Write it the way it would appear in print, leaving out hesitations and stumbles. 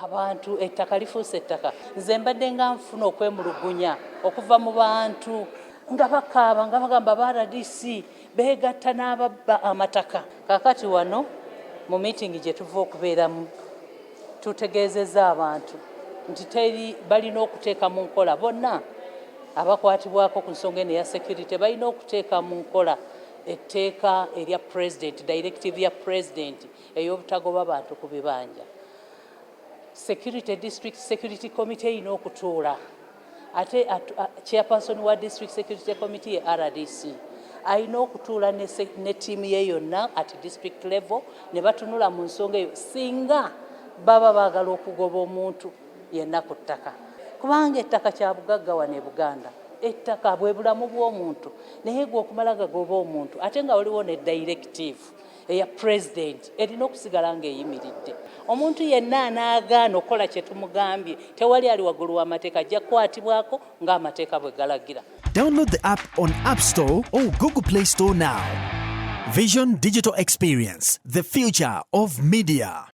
Abantu, ettaka lifuuse ettaka. Nze mbadde nga nfuna okwemulugunya okuva mu bantu nga bakaaba nga bagamba ba RDC beegatta n'ababba amataka. Kaakati wano mu miitingi gye tuva okubeeramu, tutegeezezza abantu nti teri balina okuteeka mu nkola, bonna abakwatibwako ku nsonga eno eya security balina okuteeka mu nkola etteeka erya President, directive ya President ey'obutagoba bantu ku bibanja. Security, district security committee erina okutuula, ate chairperson wa district security committee ye RDC, alina okutuula ne ttiimu ye yonna at district level ne batunula mu nsonga eyo, singa baba baagala okugoba omuntu yenna ku ttaka, kubanga ettaka kya bugagga wano e Buganda. Ettaka bwe bulamu bw'omuntu, naye gwe okumala gagoba omuntu ate nga waliwo ne directive eya President erina okusigala ng'eyimiridde. Omuntu yenna anaagaana okukola kye tumugambye, tewali ali waggulu w'amateeka, ajja kukwatibwako ng'amateeka bwe galagira. Download the app on App Store or Google Play Store now. Vision Digital Experience, the future of media.